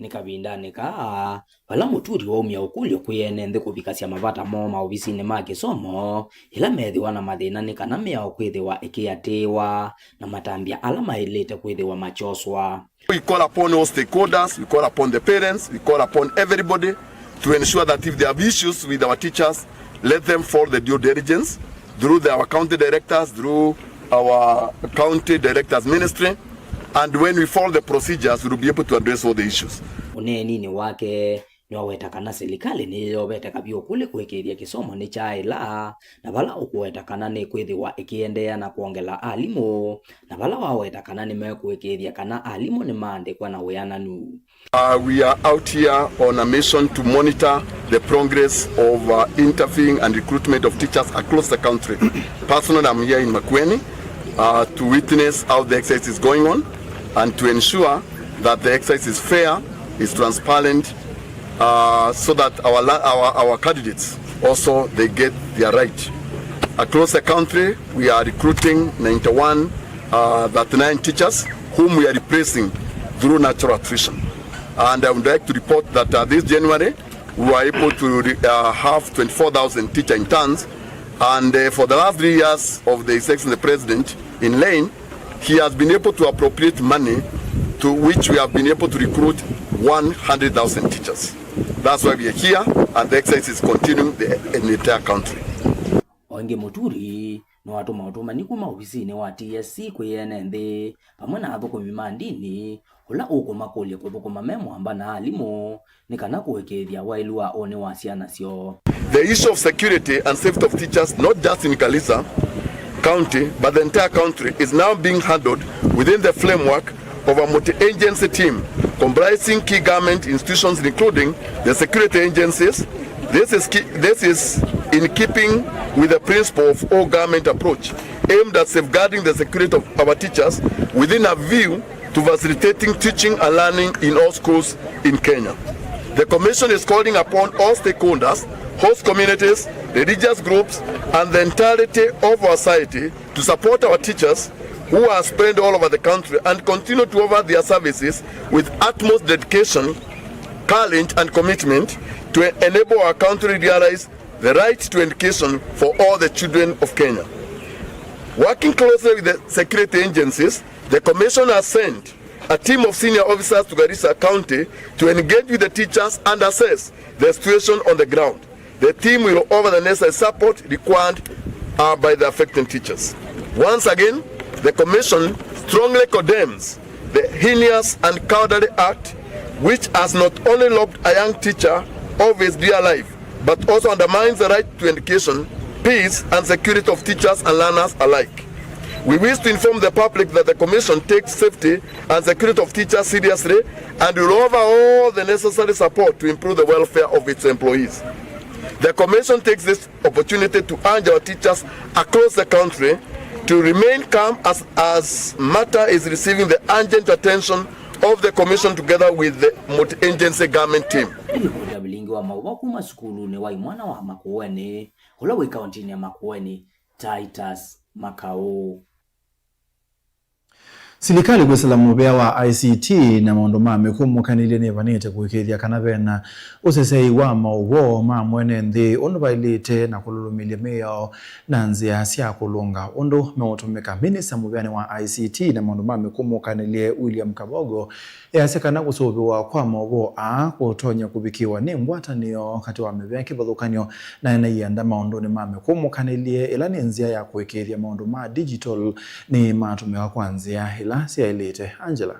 Nĩ kavindanĩ kaa, vala Muturi waumya ũkũlyo kwĩ ene nthĩ kũvikasya mavata moo maovisinĩ ma kĩsomo, yĩla methĩwa na mathĩna nĩ kana mĩao kwĩthĩwa ĩkĩatĩĩwa, na matambya ala maĩlĩte kwĩthĩwa makyoswa. We call upon all stakeholders, we call upon the parents, we call upon everybody to ensure that if they have issues with our teachers, let them follow the due diligence through the, our county directors, through our county directors ministry, and when we follow the procedures, we will be able to address all the issues. Ũneeninĩ wake, nĩwaweta kana silikalĩ nĩyĩyovete kavyũ kũlĩ kũĩkĩĩthya kĩsomo nĩkyaaĩla, na vala ũkũweta kana nĩkwĩthĩwa ĩkĩendeea na kwongela alimũ, na vala waweta kana nĩmekũĩkĩĩthya kana alimũ nĩmaandĩkwa na wĩananu. Uh, we are out here on a mission to monitor the progress of, uh, interviewing and recruitment of teachers across the country. Personally, I'm here in Makueni, uh, to witness how the exercise is going on and to ensure that the exercise is fair, is transparent, uh, so that our, la- our, our candidates also, they get their right. Across the country, we are recruiting ninety-one, uh, thirty-nine teachers whom we are replacing through natural attrition. And I would like to report that, uh, this January, we were able to re- uh, have twenty-four thousand teacher interns. And, uh, for the last three years of the His Excellency the President in Lane, he has been able to appropriate money to which we have been able to recruit one hundred thousand teachers. That's why we are here, and the exercise is continuing the, in the entire country. O ĩngĩ, Muturi nĩwatũma ũtũmani kuma ovisinĩ wa T S C kwĩ ene nthĩ vamwe na athũkũmi ma ndini, ũla ũkũmakũlya kũthũkũma me mwamba na alimũ nĩ kana kũĩkĩĩthya waĩlu wa ũnĩ wa syana syoo. The issue of security and safety of teachers, not just in Garissa County, but the entire country, is now being handled within the framework of a multi-agency team comprising key government institutions, including the security agencies. This is, key, this is in keeping with the principle of all government approach aimed at safeguarding the security of our teachers within a view to facilitating teaching and learning in all schools in Kenya. The Commission is calling upon all stakeholders, host communities, religious groups, and the entirety of our society to support our teachers who are spread all over the country and continue to offer their services with utmost dedication, courage, and commitment to enable our country realize the right to education for all the children of Kenya. Working closely with the security agencies, the Commission has sent a team of senior officers to Garissa County to engage with the teachers and assess the situation on the ground. The team will offer the necessary support required, uh, by the affected teachers. Once again, the Commission strongly condemns the heinous and cowardly act, which has not only robbed a young teacher of his dear life, but also undermines the right to education, peace, and security of teachers and learners alike. We wish to inform the public that the Commission takes safety and security of teachers seriously and will offer all the necessary support to improve the welfare of its employees. The Commission takes this opportunity to urge our teachers across the country to remain calm as, as matter is receiving the urgent attention of the Commission together with the multi-agency government team. Nĩkũlya vilingi wa maũvoo kuma sukulunĩ wa imwana wa Makueni, ũla wĩ kauntinĩ ya Makueni, Titus Makau. Silikalĩ kwĩsĩla mũvĩa wa I C T na maũndũ ma mĩkũmũkanĩlye nĩvanĩte kũĩkĩĩthya kana vena ũseseei wa maũvoo ma mwene nthĩ ũndũ vaĩlĩte na kũlũlũmĩlya mĩao na nzĩa sya kũlũnga ũndũ meũtũmĩka. Minista mũvĩanĩ wa I C T na maũndũ ma mĩkũmũkanĩlye William Kabogo easya kana kũsũvĩwa kwa maũvoo aa kũtonya kũvikĩĩwa nĩ ngwatanĩo katĩ wa mĩvĩa kĩvathũkany'o na ene ianda maũndũnĩ ma mĩkũmũkanĩlye, ĩla nĩ nzĩa ya kũĩkĩĩthya maũndũ ma digital nĩmatũmĩka kwa nzĩa ĩla syaĩlĩte. Angela.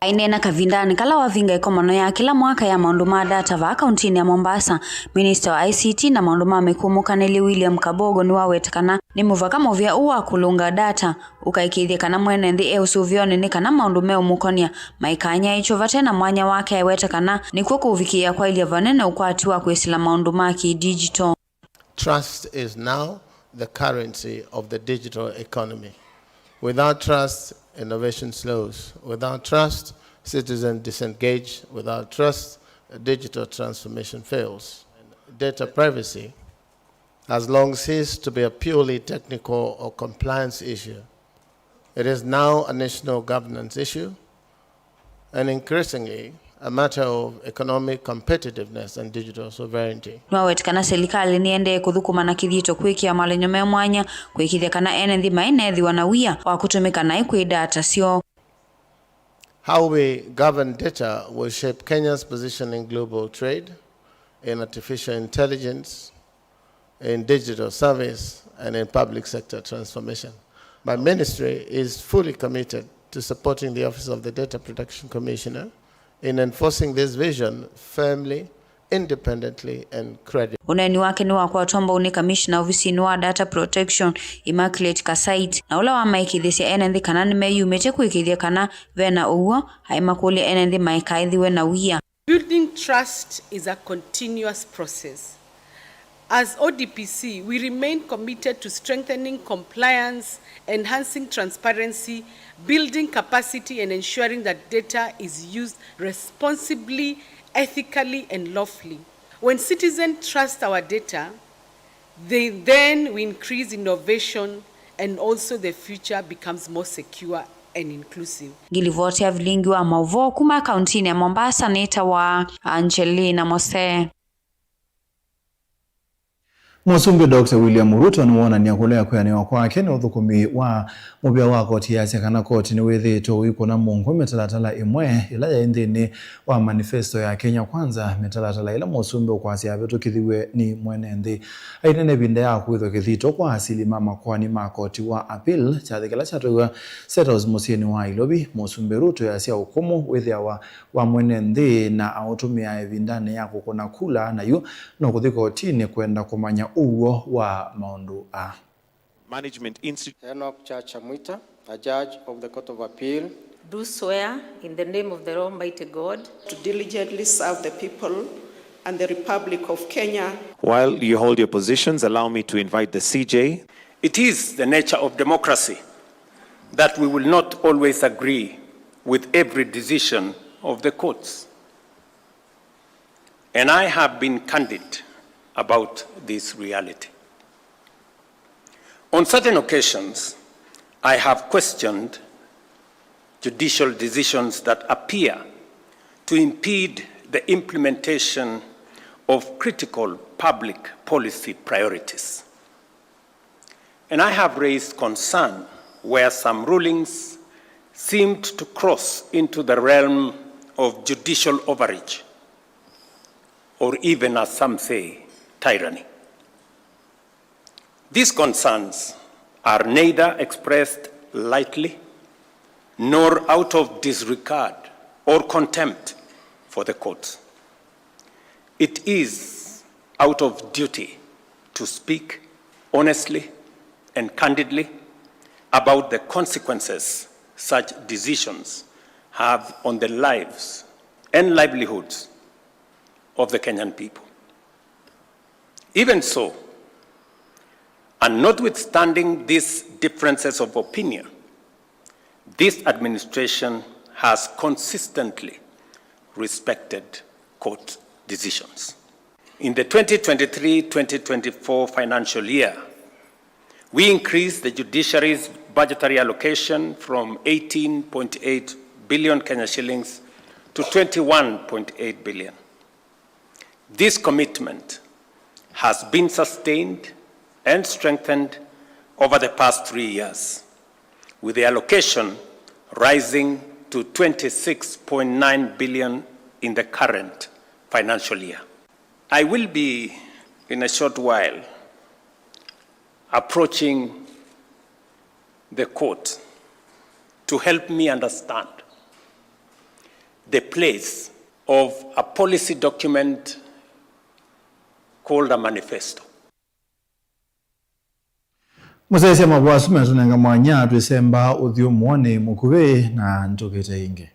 Aineena kavindanĩ kala wavinga ĩkomano ya kĩla mwaka ya maũndũ ma data vaa kauntinĩ ya Mombasa, minista wa I C T na maũndũ ma mĩkũmũkanĩlye William Kabogo nĩwaweta kana nĩ mũvaka mũvĩa ũũ wa kũlũnga data ũkaĩkĩĩthye kana mwene nthĩ e ũsũvĩonĩ nĩ kana maũndũ meũmũkonĩa maikanyaĩĩkye vate na mwanya wake. Aiweta kana nĩkw'o kũvikĩĩa kwaĩlya vanene ũkwati wa kwĩsĩla maũndũ ma kĩ-digital. Trust is now the currency of the digital economy. Without trust, innovation slows. Without trust, citizens disengage. Without trust, digital transformation fails. Data privacy has long ceased to be a purely technical or compliance issue. It is now a national governance issue and increasingly a matter of economic competitiveness and digital sovereignty. Nĩwaweta kana silikalĩ nĩendee kũthũkũma na kĩthito kwĩkĩa malenyo me mwanya kũĩkĩĩthya kana ene nthĩ mainethĩwa na wia wa kũtũmĩka naĩ kwĩ data syoo. How we govern data will shape Kenya's position in global trade, in artificial intelligence, in digital service, and in public sector transformation. My ministry is fully committed to supporting the Office of the Data Protection Commissioner in enforcing this vision firmly, independently, and credibly. Ũneeni wake nĩwakwatwa mbau nĩ kamishna ovisinĩ wa data protection, Immaculate Kasait, na ũla wamaĩkĩĩthĩsya ene nthĩ kana nĩmeyumĩtye kũĩkĩĩthya kana vena ũw'o, aimakũlya ene nthĩ maikaĩthĩwe na wia. Building trust is a continuous process. As O D P C, we remain committed to strengthening compliance, enhancing transparency, building capacity, and ensuring that data is used responsibly, ethically, and lawfully. When citizens trust our data, they then we increase innovation and also the future becomes more secure and inclusive. Ngilivoti ya vilingi wa maũvoo kuma kauntinĩ ya Mombasa nĩtawa Angelina Mose. Mũsumbĩ Doctor William Ruto nĩwonany'a kũlea kwĩanĩwa kwake nĩ ũthũkũmi wa mũvĩa wa koti. Easya kana koti nĩwĩthĩĩtwe ũikũna mũngũ mĩtalatala ĩmwe ĩla yaĩ nthĩnĩ wa manifesto ya Kenya Kwanza, mĩtalatala ĩla mũsumbĩ ũkwasya yavĩtũkĩthiw'e nĩ mwene nthĩ. Aineena ĩvinda ya kũĩthwa kĩthito kwa asili ma makoani ma koti wa appeal, kyathĩ kĩla kyatwaiwa State House mũsyĩnĩ wa Nairobi, mũsumbĩ Ruto easya ũkũmũ wĩthĩawa wa mwene nthĩ na aũtũmĩaa ĩvindanĩ ya kũkũna kula, na yu no kũthi kotinĩ kwenda kũmanya ũw'o wa maũndũ aa. Management Institute. Enoch Chacha Mwita, a judge of the Court of Appeal. Do swear in the name of the Almighty God to diligently serve the people and the Republic of Kenya. While you hold your positions, allow me to invite the C J. It is the nature of democracy that we will not always agree with every decision of the courts. And I have been candid about this reality. On certain occasions, I have questioned judicial decisions that appear to impede the implementation of critical public policy priorities. And I have raised concern where some rulings seemed to cross into the realm of judicial overreach, or even, as some say, tyranny. These concerns are neither expressed lightly nor out of disregard or contempt for the courts. It is out of duty to speak honestly and candidly about the consequences such decisions have on the lives and livelihoods of the Kenyan people. Even so, and notwithstanding these differences of opinion, this administration has consistently respected court decisions. In the twenty twenty-three twenty twenty-four financial year, we increased the judiciary's budgetary allocation from eighteen point eight billion Kenya shillings to twenty-one point eight billion. This commitment has been sustained and strengthened over the past three years, with the allocation rising to twenty-six point nine billion in the current financial year. I will be, in a short while, approaching the court to help me understand the place of a policy document called a manifesto. Mũsyaĩĩsya mavũa asu metũnenga mwanya twĩsemba ũthyũmũonĩ mũkuvĩ na nĩtũkĩte ĩngĩ.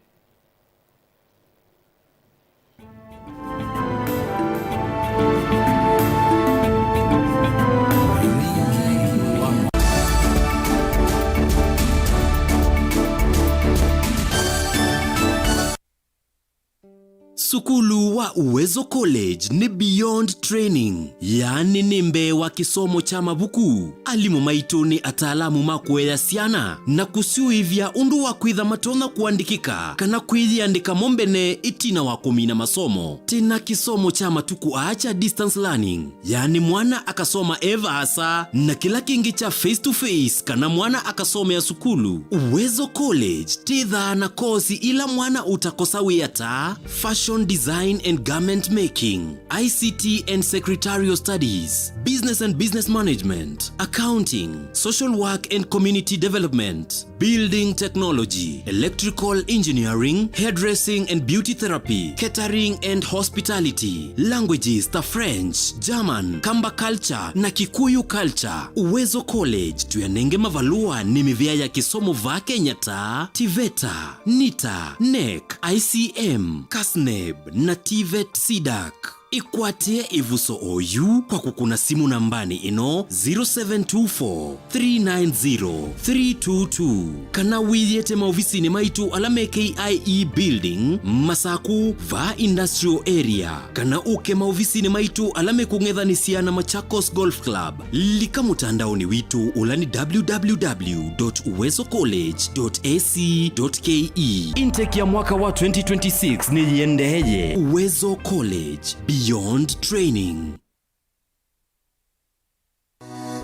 Sukulu wa Uwezo College nĩ beyond training, yaani nĩ mbee wa kĩsomo kya mavuku. Alimũ maitũ nĩ ataalamu ma kũea syana na kũsyũĩvya ũndũ wa kwĩtha matonya kũandĩkĩka kana kwĩyĩandĩka mo mbene ĩtina wa kũmina masomo. Twĩ na kĩsomo kya matukũ aa kya distance learning, yaani mwana akasoma e vaasa, na kĩla kĩngĩ kya face to face, kana mwana akasomea sukulu. Uwezo College twĩthaa na kosi ila mwana ũtakosa wĩa ta fashion design and garment making, I C T and secretarial studies, business and business management, accounting, social work and community development, building technology, electrical engineering, hairdressing and beauty therapy, catering and hospitality, languages ta French, German, Kamba culture na Kikuyu culture. Uwezo College tũyanenge mavalũa nĩ mĩvĩa ya kĩsomo vaa Kenya ta TVETA, NITA, NEC, I C M, KASNEB na TVET CDAC. Ĩkwatĩe ĩvuso oyu kwa kũkũna simũ nambanĩ ĩno, zero seven two four, three nine zero, three two two, kana wĩyĩte maovisinĩ maitũ ala me K I E Building, Masaku, vaa Industrial Area, kana ũke maovisinĩ maitũ ala mekũng'ethanĩsya na Machakos Golf Club. Lika mũtandaonĩ witũ ũla nĩ www dot uwezo college dot ac dot ke. Intake ya mwaka wa twenty twenty-six nĩyĩendeeye. Uwezo College, beyond training.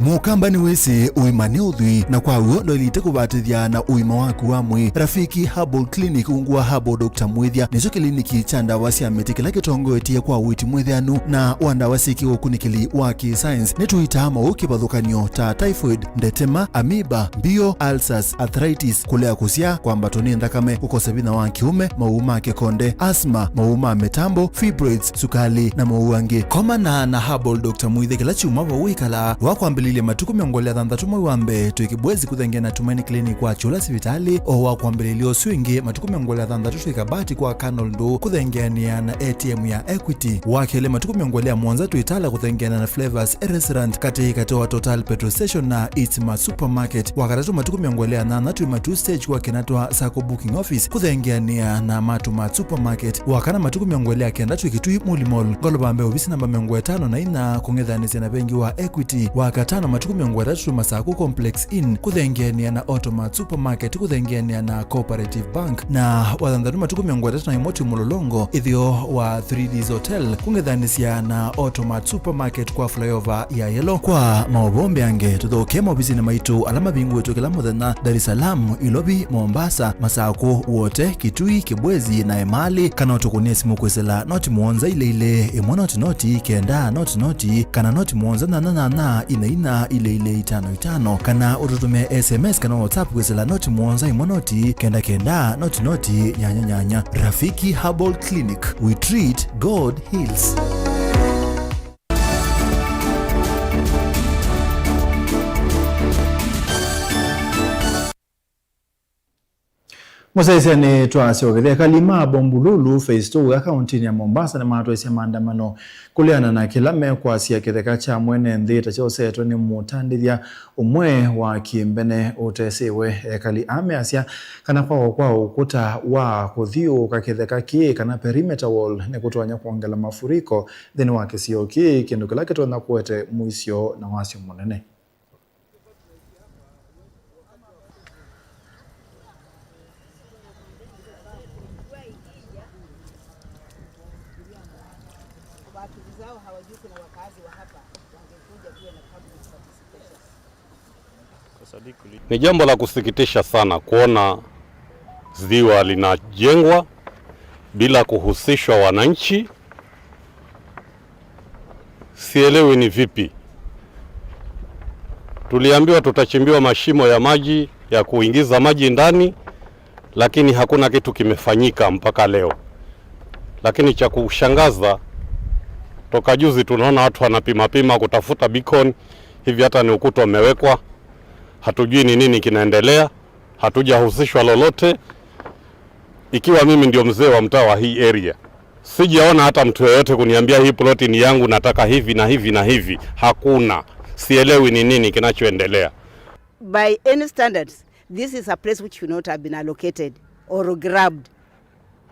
Mũkamba nĩwĩsĩ ũima nĩ ũthwii, na kwa w'o ndwaĩlĩte kũvatĩthya na ũima waku wa mwĩĩ. Rafiki Herbal Clinic ungu wa Herbal Doctor Mwĩthya nĩkyo kĩliniki kya ndawa sya mĩtĩ kĩla kĩtongoetye kwa ũiiti mwĩthĩanu na wa ndawa syĩ kĩũkunĩkĩli wa kĩ-science. Nĩtũitaa maũũ kĩvathũkany'o ta typhoid, ndetema, amoeba, mbio, ulcers, arthritis, kũlea kũsyaa, kwambatwa nĩ nthakame, kũkosa vinya wa kĩũme, maũũ ma kĩkonde, asthma, maũũ ma mĩtambo, fibroids, sukali, na maũũ angĩ. Komana na Herbal Doctor Mwĩthya kĩla kyumwa vau wĩkalaa wakwambĩlĩlya Lilye matukũ mĩongo ĩlĩ na thanthatũ mwei wa mbee twĩ Kibwezi kũthengeana na Tumaini Clinic wa Kyũla sivitalĩ, o wa kwambĩlĩlya ũsu ĩngĩ matukũ mĩongo ĩlĩ na thanthatũ twĩ Kabati kwa Colonel Ndũ kũthengeanĩa na A T M ya Equity. Wa kelĩ matukũ mĩongo ĩlĩ na mũonza twĩ Tala kũthengeana na Flavors Restaurant katĩ katĩ wa Total Petrol Station na Eastmart Supermarket. Wa katatũ matukũ mĩongo ĩlĩ na nyanya twĩ Matuu Stage kwa Kenatwa Sacco Booking Office kũthengeanĩa na Matumart Supermarket. Wa kana matukũ mĩongo ĩlĩ na kenda twĩ Kitui Muli Mall, ngolova mbee ovisi namba mĩongo ĩtano na inya kũng'ethanĩsya na vengi wa Equity. Wa katano matukũ mĩongo ĩtatũ twĩ Masaku Complex Inn kũthengeanĩa na Automart Supermarket kũthengeanĩa na Cooperative Bank. Na wa thanthatũ matukũ mĩongo ĩtatũ na ĩmwe twĩ Mũlolongo ĩtheo wa Three Ds Hotel kũng'ethanĩsya na Automart Supermarket kwa flyover ya Yellow. Kwa maũvoo mbeange, tũthokee maovisinĩ maitũ ala mavingũĩtwe kĩla mũthenya, Dar es Salaam, Ilovi, Mombasa, Masakũ, Wote, Kitui, Kibwezi na Emali, kana ũtũkũnĩe simũ kwĩsĩla noti mũonza ilĩ ilĩ, ĩmwe noti noti, kenda noti noti, kana noti mũonza nyanya nyanya, ina ina, ilĩ ilĩ, itano itano, kana ũtũtũmĩe S M S kana WhatsApp kwĩsĩla noti mũonza, ĩmwe noti, kenda kenda, noti noti, nyanya nyanya. Rafiki Herbal Clinic, we treat, God heals. Mũsyaĩĩsyanĩ twasyokethya, ekali ma Bombolulu Phase two ya kaũntĩnĩ ya Mombasa nĩmatwaisye maandamano kũleana na kĩla mekwasya kĩtheka kya mwene nthĩ ta kyosetwe nĩ mũtandĩthya ũmwe wa kĩmbene ũtesĩwe. Ekali aa measya kana kwakwa kwa ũkũta wa kũthiũũka kĩtheka kĩĩ kana perimeter wall nĩkũtonya kwongela mafuriko nthĩnĩ wa kĩsio kĩĩ, kĩndũ kĩla kĩtonya kũete mũisyo na wasyo mũnene. Ni jambo la kusikitisha sana kuona ziwa linajengwa bila kuhusishwa wananchi. Sielewi ni vipi. Tuliambiwa tutachimbiwa mashimo ya maji ya kuingiza maji ndani, lakini hakuna kitu kimefanyika mpaka leo. Lakini cha kushangaza, toka juzi tunaona watu wanapima pima kutafuta beacon, hivi hata ni ukuta umewekwa. Hatujui ni nini kinaendelea, hatujahusishwa lolote. Ikiwa mimi ndio mzee wa mtaa wa hii area, sijaona hata mtu yeyote kuniambia, "Hii ploti ni yangu, nataka hivi na hivi na hivi." Hakuna. Sielewi ni nini kinachoendelea. By any standards, this is a place which should not have been allocated or grabbed,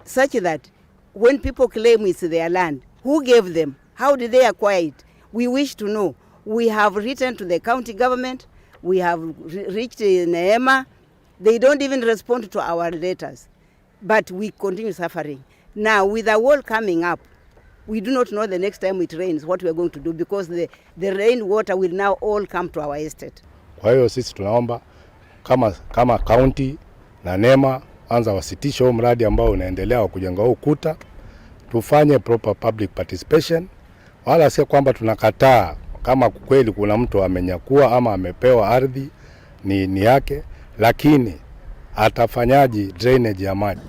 such that when people claim it's their land, who gave them? How did they acquire it? We wish to know. We have written to the county government, we have re-, reached, uh, NEMA. They don't even respond to our letters. But we continue suffering. Now, with the wall coming up, we do not know the next time it rains what we are going to do, because the, the rain water will now all come to our estate. Kwa hiyo sisi tunaomba kama, kama county na NEMA, kwanza wasitishe huu mradi ambao unaendelea wa kujenga huu ukuta, tufanye proper public participation. Wala sio kwamba tunakataa kama kweli kuna mtu amenyakua ama amepewa ardhi ni, ni yake, lakini atafanyaje drainage ya maji?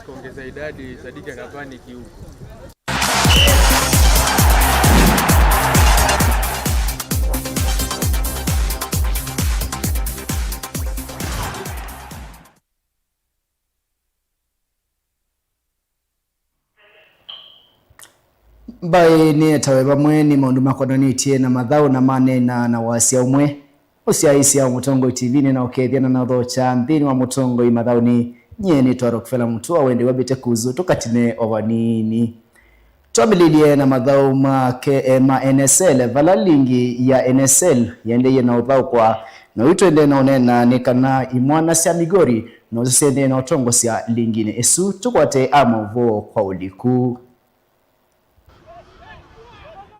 Kuongeza idadi, Sadiki anapanic huko. Mbaĩ nĩetawe vamwe nĩ maũndũ makonanĩtye na mathaũ na maneena na wasya ũmwe. Ũsyaĩĩsya wa Mũtongoi T V nĩnaũkethya na naũthokya nthĩnĩ wa Mũtongoi mathaũnĩ. Nyie nĩtwa Rockefeller Mutua, wende wambĩte kuzu tũkatine o vanini. Twambĩlĩlye na mathaũ ma ke-, eh, ma N S L, vala lingi ya N S L yendeie na ũthaũkwa. Na ũyu tũendee na ũneena nĩ kana imwana sya Migori no syendee na ũtongosya linginĩ ĩsu. Tũkwate a maũvoo kwa ũliku.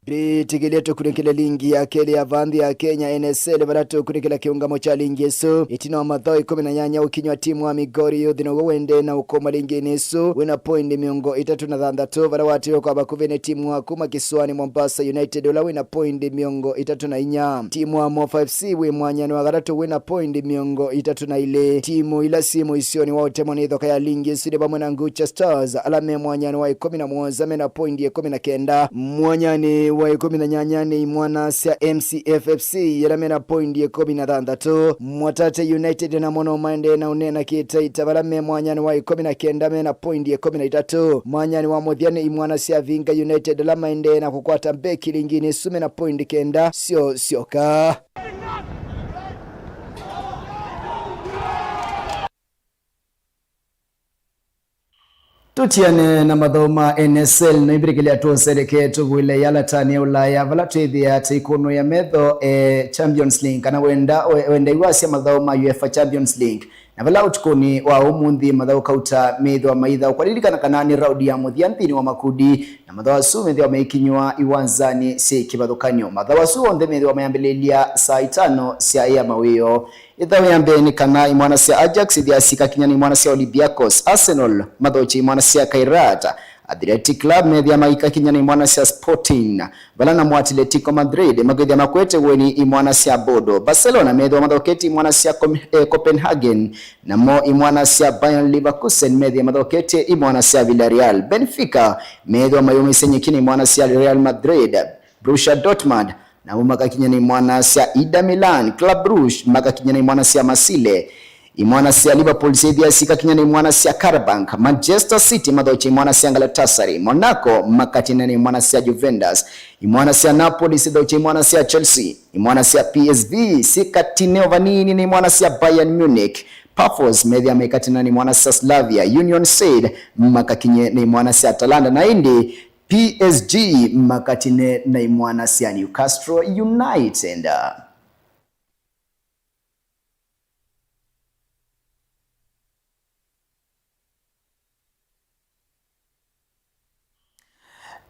Mbĩtĩkĩlya tũkunĩkĩle lingi ya kelĩ ya vaa nthĩ ya Kenya, N S L, vala tũkunĩkĩla kĩũngamo kya lingi ĩsu. Ĩtina wa mathaũ ĩkũmi na nyanya ũkinywa, timu wa Migori Youth nĩw'o wendee na ũkũma linginĩ ĩsu wĩna poindi mĩongo ĩtatũ na thanthatũ, vala watilwe kwa vakuvĩ nĩ timu wa kuma kĩsũanĩ Mombasa United, ũla wĩna poindi mĩongo ĩtatũ na inya. Timu wa Mofa F C wĩ mwanyanĩ wa katatũ wĩna poindi mĩongo ĩtatũ na ilĩ. Timu ila syĩ mũisyonĩ wa ũtemo nĩ ĩthoka ya lingi ĩsu nĩ vamwe na Ngucha Stars, ala me mwanyanĩ wa ĩkũmi na mũonza mena poindi ĩkũmi na kenda. Mwanyanĩ wa ĩkũmi na nyanya nĩ imwana sya M C F F C, yĩla mena poindi ĩkũmi na thanthatũ. Mwatate United namo no maendee na ũneena kĩtaita, vala me mwanyanĩ wa ĩkũmi na kenda mena poindi ĩkũmi na itatũ. Mwanyanĩ wa mũthya nĩ imwana sya Vinga United, ala maendee na kũkwata mbeki lingini ĩsu mena poindi kenda syoo syoka. Tũtiane na mathaũ ma N S L, no ivĩtĩkĩlya tũseleke tũvũĩle yalatani ya Ũlaya, vala twĩthĩa tũikũnũĩa metho, eh, Champions League, kana wenda, we-, wendai wasya mathaũ ma UEFA Champions League. Na vala ũtukũnĩ wa ũmũnthĩ mathaũ kauta methĩwa maithaũkwa. Lilikana kana nĩ raundi ya mũthya nthĩnĩ wa makundi, na mathaũ asu methĩwa maikinywa iwanzanĩ syĩ kĩvathũkany'o. Mathaũ asu onthe methĩwa mayambĩlĩlya saa itano sya ĩa mawĩoo. Ĩthaũ ya mbee nĩ kana imwana sya Ajax ithya sikakinya na imwana sya Olympiacos, Arsenal mathokye imwana sya Kairat, Athletic Club methĩa maikakinya na imwana sya Sporting, vala namo Atletico Madrid makethĩa makwete weni imwana sya Bodo. Barcelona methĩwa mathoketye imwana sya Com-, eh, Copenhagen, namo imwana sya Bayern Leverkusen methĩa mathoketye imwana sya Villarreal. Benfica methĩwa mayũmĩsye nyeki na imwana sya Real Madrid. Borussia Dortmund namo makakinya na imwana sya Inter Milan. Club Brugge makakinya na imwana sya Marseille. Imwana sya Liverpool syĩthĩa sikakinya na imwana sya Karabakh. Manchester City mathokye imwana sya Galatasaray. Monaco makakinya na imwana sya Juventus. Imwana sya Napoli sithokye imwana sya Chelsea. Imwana sya P S V sikatine o vanini na imwana sya Bayern Munich. Pafos methĩa maikatana na imwana sya Slavia. Union Saint makakinye na imwana sya Atalanta. Na ĩndĩ P S G makatine na imwana sya Newcastle United.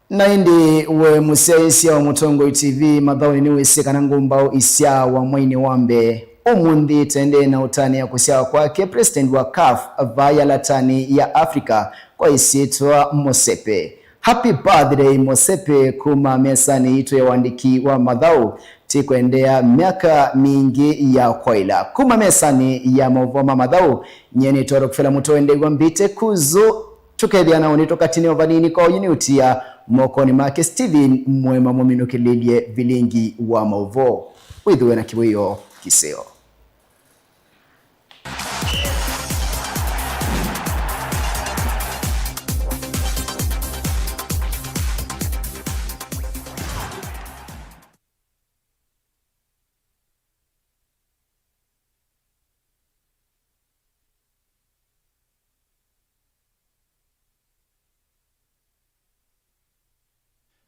Na ĩndĩ we mũsyaĩĩsya wa Mũtongoi T V mathaũnĩ nĩwĩsĩ kana ngũmbaũ isyaa wa mwainĩ wa mbee. Ũmũnthĩ tendee na ũtanĩa kũsyawa kwake President wa CAF vaa yalatani ya Africa kwa ĩsyĩtwa Mosepe. Happy birthday, Mosepe, kuma mesanĩ yitũ ya ũandĩki wa mathaũ. Tĩkwendeea myaka mingĩ ya kwaĩla. Kuma mesanĩ ya maũvoo ma mathaũ, nyie nĩ Toro Kufela Mũto wendeew'a mbĩte Kuzu. Tũkethĩa na ũnĩ tũkatinĩo vanini kwa oyu nĩ ũtia mokonĩ make Steven Mwema mũminũkĩlĩlye vilingi wa maũvoo. Wĩthĩwe na kĩwĩoo kĩseo.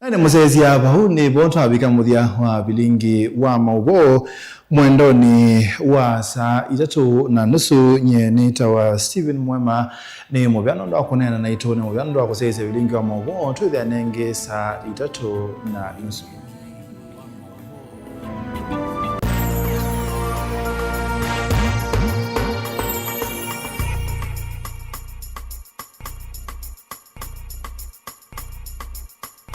Na nĩ mũsyaĩĩsya vau nĩvo twavika mũthya wa vilingi wa maũvoo mwendonĩ wa saa itatũ na nusu. Nyie nĩtawa Steven Mwema. Nĩ mũvea nũndũ wa kũneena naitũ, nĩ mũvea nũndũ wa kũsyaĩĩsya vilingi wa maũvoo. Twĩthĩane ĩngĩ saa itatũ na nusu.